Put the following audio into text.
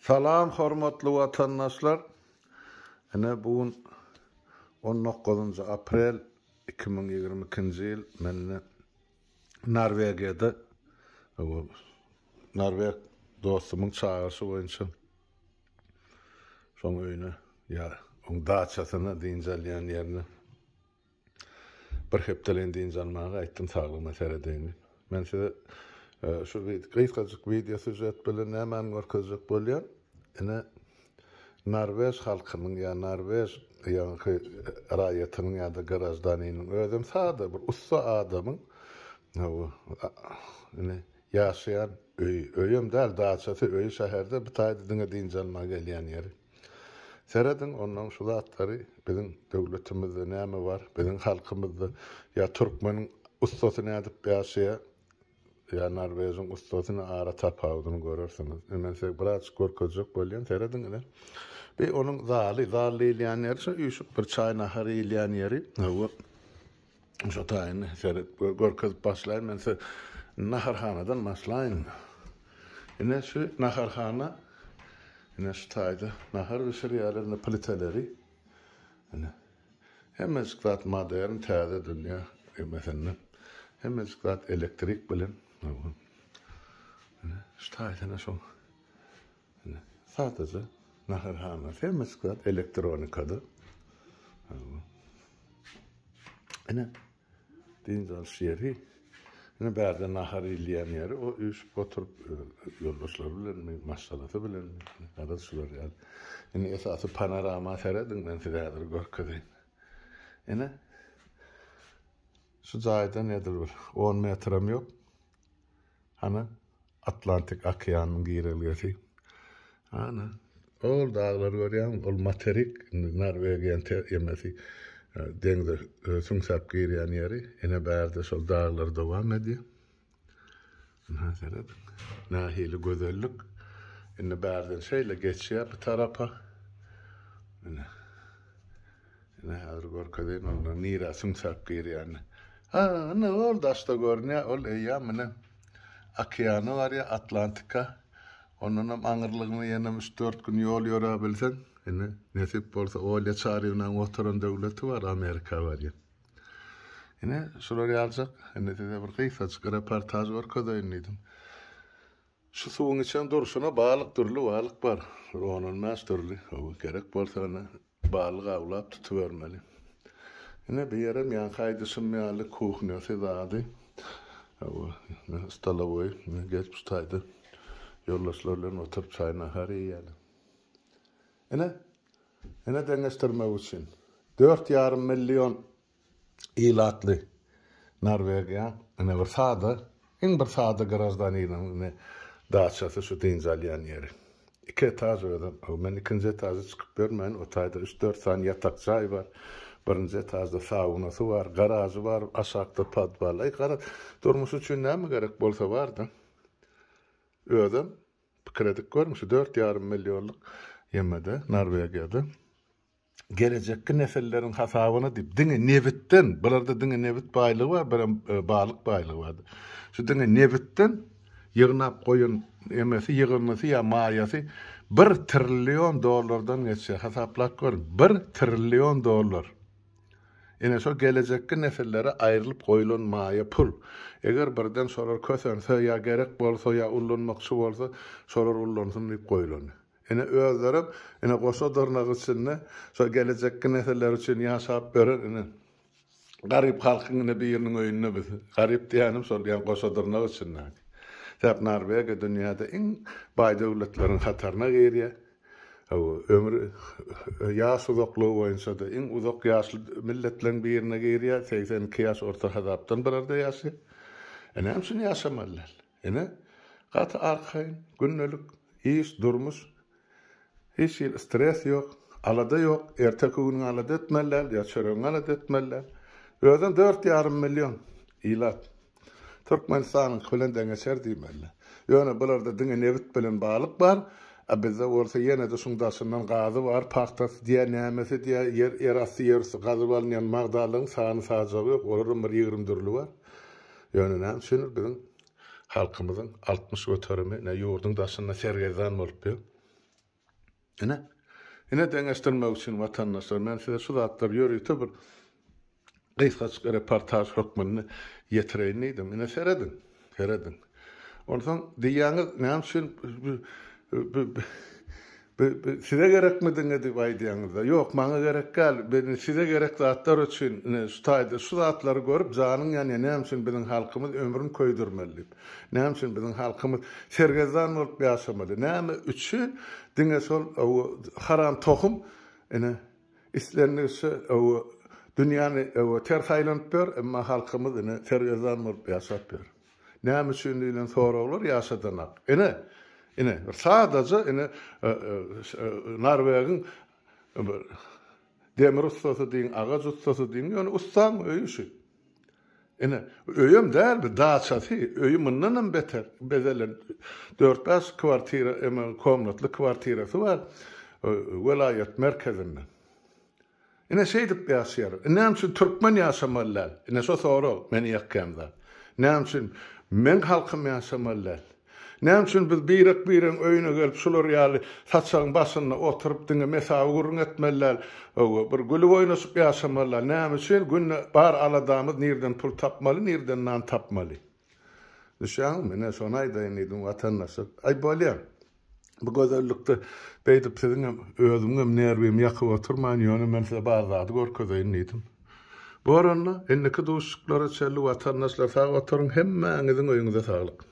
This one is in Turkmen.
Salam hormatly watandaşlar. Ine bu gün 19 aprel 2022-nji ýyl men ine Norwegiýada Norweg dostumyň çagyryşy boýunça şoň öýüne ýa oň daçasyna dynç alýan ýerine Bir hepdeleýin dynç almaga gaýtdym, saglygyma seredeýin diýip. Men size şu gysgajyk wideo sýužet bilen nämäni görkezjek bolýan? Ine, norwež halkynyň ýa norwež ýaňky raýatynyň ýa-da graždaniniň özem sada bir ussa adamyň ine ýaşaýan öýi, öýem däl, daçasy, öýi şäherde, bu taýda diňe dynç almaga gelýän ýeri. Serediň onnoň şu zatlary biziň döwletimizde näme bar, biziň halkymyzda ýa türkmeniň ussasy nädip ýaşaýar, ýa norwežiň ussasy ne ara tapawudyny görersiňiz. Indi men size birazjyk görkezjek bolýan, serediň ine. Bir onuň zaly, zal diýilýän ýeri şu üýşüp bir çaý nahar iýilýän ýeri. Hawa. Şo taýyny seret görkezip başlaýyn men size naharhanadan başlaýyn. Ine şu naharhana ine şu taýda nahar bişirýärler ine pliteleri. Ine hemmejik zat modern täze dünýä hemmesinden. Hemmejik zat elektrik bilen. Ine şu taýda ine şo ine sadaja naharhana hemmejik zat elektronikada. Ine, dynç alyş ýeri. Ine, bärde nahar iýilýän ýeri. O üýşüp oturyp, ýoldaşlary bilenmi, maşgalasy bilenmi, garaz şular ýaly. Indi esasy panorama serediň, men size häzir görkezeýin. Ine, şu jaýdan edil bir on metrem ýok. Hany, Atlantik okeanynyň girelgesi. Ana, ol daglary görýäňmi? Ol materik, indi Norwegiýanyň emesi, deňze süňsäp girýän ýeri. Ine bärde şol daglar dowam edýär. Ynha serediň. Nähili gözellik. Indi bärden şeýle geçýär bu tarapa. Ine. Ine häzir görkezeýin onda nirä süňsäp girýänini. Ha, ine ol daşda görünýär, ol eýýäm ine okeana barýar, Atlantika. Ondanam aňyrlygyna ýenem üç-dört gün ýol ýöräbilseň, ine nesip bolsa Olýa Çaryýewnaň oturan döwleti bar, Amerika barýar. Ine şular ýaljak, indi size bir gysgajyk reportaž görkezeýin diýdim. Şu suwuň içen durşuna balyk dürli balyk bar. Bir on-on bäş dürli. Hawa, gerek bolsa ine Balyk awlap tutubermeli. Ine bu ýerem ýaňky aýdyşym ýaly kuhnýasy zady. Hawa, ine stolowoý. Ine gelip şu taýda ýoldaşlar bilen oturyp çaý-nahar iýýärler. Ine, ine deňeşdirmek üçin. 4,5 million ilatly Norwegiýa ine bir sada, iň bir sada graždaniniň ine daçasy şu dynç alýan ýeri. Iki etaž özem. Men ikinji etaža çykyp görmän, o taýda üç-dört sany ýatak jaý bar. Birinji etažda saunasy bar, garažy bar, aşakda podwal. Aý garaz, durmuş üçin näme gerek bolsa bar-da. Özem pikir edip görüň, şu 4,5 millionlyk ýemede, Norwegiýada gelejekki nesilleriň hasabyna diýip, diňe nebitden, bularda diňe nebit baýlygy bar, birem e, balyk baýlygy bar. Şu diňe nebitden ýygnap goýan emesi, ýygyndysy ýa maýasy 1 trillion dollardan geçýär. Hasaplap görüň, 1 trillion dollar. Ine şol gelejekki nesillere aýrylyp goýlan maýa pul. Eger birden şolar kösense ýa gerek bolsa ýa ullanmakçy bolsa, şolar ullansyn diýip goýlan. Ine özlerem ine goşa dyrnak içinde şo gelejekki nesiller üçin ýaşap ýören ine garyp halkyň ine biriniň öýünde biz. Garyp diýýänim şol ýa goşa dyrnak içindäki. Sebäp Norwegiýa dünýäde iň baý döwletleriň hataryna girýär. Hawa, ömür ýaş uzaklygy boýunça-da iň uzak ýaşly milletleriň birine girýär. 82 ýaş orta hasapdan birerde ýaşaýar. E näme üçin ýaşamaly däl? Ine, gaty arkaýyn, gündelik iş, durmuş. Hiç hili stres ýok, alada ýok, erteki günüňi alada etmeli däl, ýa çöregiňi alada etmeli däl. Özem 4,5 million ilat. Türkmenistanyňky bilen deňeçer diýmeli. Ýöne bularda diňe nebit bilen balyk bar, a bizde bolsa ýene-de şuň daşyndan gazy bar, pagtasy diýä, nämesi diýä, ýer, ýerasty, ýerüsti gazyp alynýan magdanlaryň sany-sajagy ýok, olaram bir 20 dürli bar. Ýöne näme üçindir biziň halkymyzyň 60 göterimi ine ýurduň daşynda sergezdan bolup ýör. Ine, ine deňeşdirmek üçin watandaşlar, men size şu zatlary ýörite bir gysgajyk reportaž hökmünde ýetireýin diýdim. Ine serediň, serediň. Onsoň diýýäňiz, näme üçin size gerekmi diňe diýip aýdýaňyzda. Ýok, maňa gerek däl. Men size gerek zatlar üçin ine şu taýda şu zatlary görüp janyň ýanýar, näme üçin biziň halkymyz ömrüni köýdürmeli diýip. Näme üçin biziň halkymyz sergezdan bolup ýaşamaly? Näme üçin diňe şol haram tohum ine islendigçe dünýäni ters aýlanyp ýör, emma halkymyz ine sergezdan bolup ýaşap ýör. Näme üçin diýlen soraglar ýaşadanak. Ine, ine bir sadaja ine Norwegiň bir demir ussasy diýiň, agaç ussasy diýiň, ýöne ussaň öýi şu. Ine, öýem däl bu, daçasy, öýi mundanam beter bezelen. Dört-bäş kwartira, eme, komnatly kwartirasy bar welaýat merkezinde. Ine, şeýdip ýaşaýar. Indi näme üçin türkmen ýaşamaly däl? Ine, şo sorag meni ýakýan zat. Näme üçin meň halkym ýaşamaly däl? Näme üçin biz birek-biregiň öýüne gelip şular ýaly saçagyň başynda oturyp diňe mesawy gürrüň etmeli däl, hawa, bir gülüp oýnaşyp ýaşamaly däl? Näme üçin günde bar aladamyz nirden pul tapmaly, nirden nan tapmaly? Düşýäňizmi? Ine, şony aýdaýyn diýdim watandaşlar. Aý, bolýa. Bu gözellikde beýdip siziňem, özümiňem nerwimi ýakyp oturmaýyn, ýöne men size bar zady görkezeýin diýdim. Bor onda, indiki duşuşyklara çenli watandaşlar sag oturyň, hemmäňiziň öýüňize saglyk.